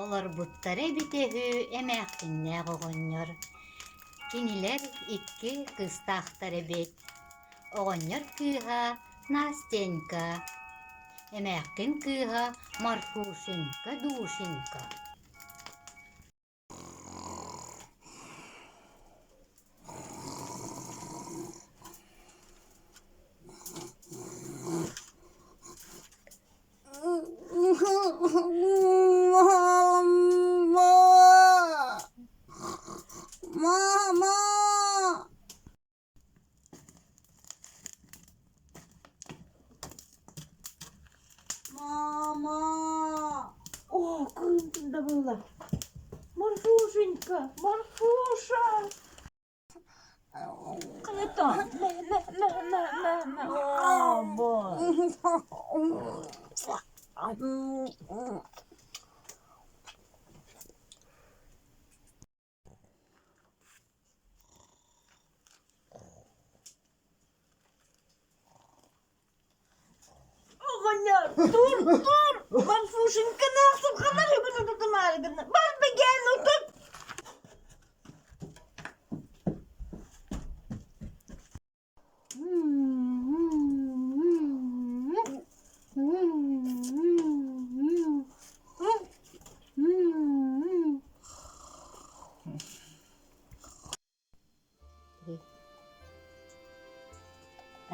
Олорбуттара эбитэ үһү эмээхсиннээх оҕонньор. Кинилэр икки кыыстаахтар эбит. Оҕонньор кыыһа Настенька, эмээххин кыыһа Марфушенька-Душенька. Мама! Мама! О, кыым да была! Марфушенька, Марфуша! Кынытан, мэ, мэ, мэ, мэ, мэ, мэ. О, боже. Оҕонньор, тур, тур! Марфушеньканы ахсырҕанар үгүн утутумаары гынна. Бар бэгээн утут!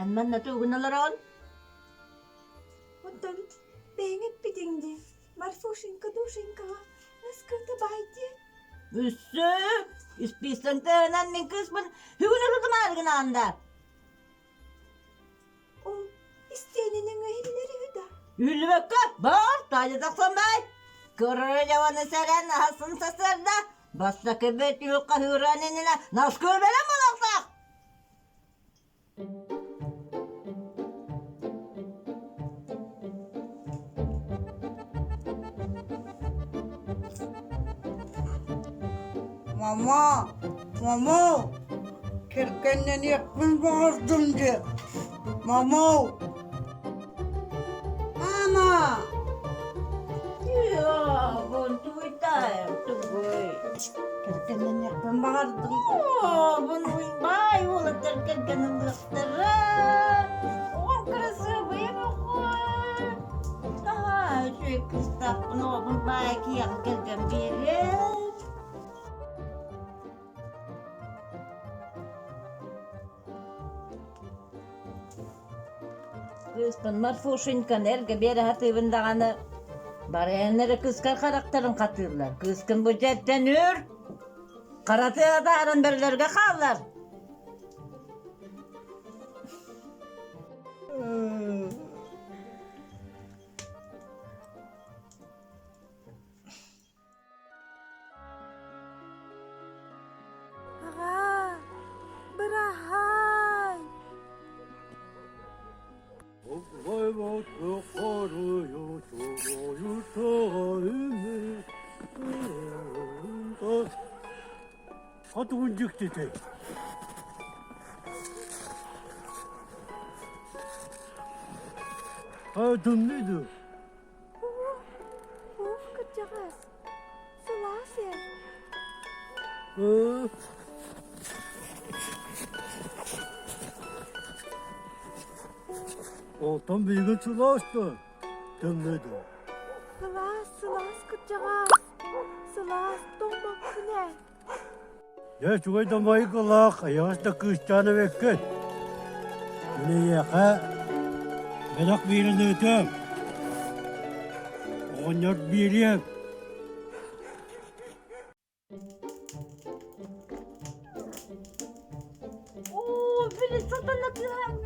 Эн манна тугун олороҕун? Онтон бэйэҥ эппитиҥ дии, Марфушенька-душенькаҕа наскыта баай диэн. Өссө испиисэн тыаһынан мин кыыспын бүгүн ырытымаары гынаҕын да? Ол истиэнэнэн иһиллэр үһү да? Үһүллүбэккэ, бар, таайа тахсан баай. Кырары дьаваны сэрэн аһасын сасыарда, бастакы бэт үһү хаһыыран иннинэ наскыы бэлэм буолуохтаах. Мама, мама, кэргэннэниэхпин баҕардым дии. Мама, мама! Йоо, тугуйтаайым, тугуй. Кэргэннэниэхпин баҕардым. Ообун уйбай уолаттар кэргэн ылыахтара. Оҕом кырасыабайа бөҕө. Наһаа үчүгэй кыыстаахпын оҕобун баай киһиэхэ кэргэн биэрэр. Кыыспын Марфушеньканы эргэ биэрэ сатыыбын даҕаны барыан эрэ кыыскар харахтарын хатыыллар. Кыыскын бу дьиэттэн үр, хараты атааран бөрөлөргө хааллар. Аҕаа, быраһаай! Хотугун дьиктитэ. Тымныы дуу? Уох кырдьаҕас, сылаас эр. Оттон билигин сылаас дуо? Тымныы дуо? Сылаас, сылаас кырдьаҕас. Сылаас, тоҥмоппун ээ. Дьэ, үчүгэй да майгылаах, эйэҕэс да кыысчаан эбиккит. Мин эйиэхэ бэлэх биэрэн ыытыам. Оҕонньор биэриэм. Оо, били сатана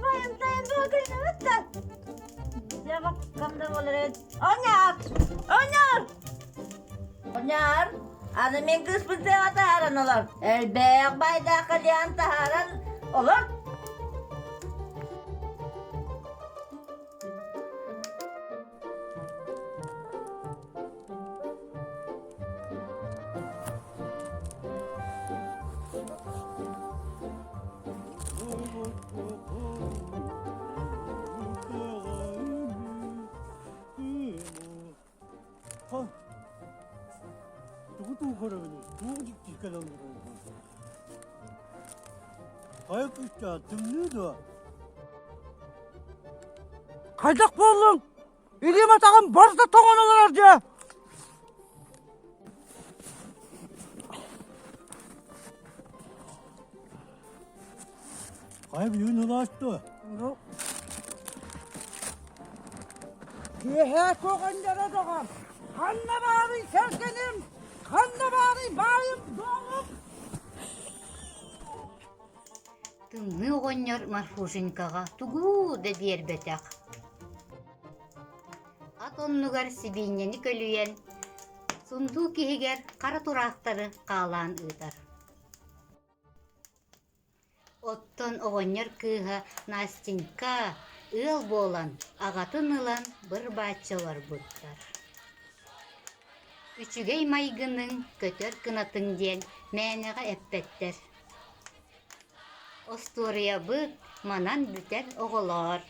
байым тайым бөҕө Дьэ, кам да буолар эбит. Оҕонньор! Оҕонньор! Оҕонньор, аны мин кыыспын тыаҕа таһааран олор. Элбэх байдаахха диэн таһааран олор. Бу тугу көрөбүнүй? Туох дьикти кэлэн олороргун? Хайа күүстээх тымныы дуо? Хайдах буоллуҥ? Илиим атаҕым барыта тоҥон олорор дьэ! Хайа билигин ылаас дуо? Киэһээ көҕөннөрө доҕор! Ханна баарый кэргэним? Ханна баарый баайым дуоҕум? Тымныы оҕонньор Марфушенькаҕа тугу да биэрбэтэх. Ат оннугар сибиинньэни көлүйэн, сундуук иһигэр хара тураахтары хаалаан ыытар. Оттон оҕонньор кыыһа Настенька ыал буолан, аҕатын ылан быр-бааччы олорбуттар. Үчүгэй майгыныҥ, көтөр кынатыҥ диэн мээнэҕэ эппэттэр. Остуоруйабыт манан бүтэр оҕолоор.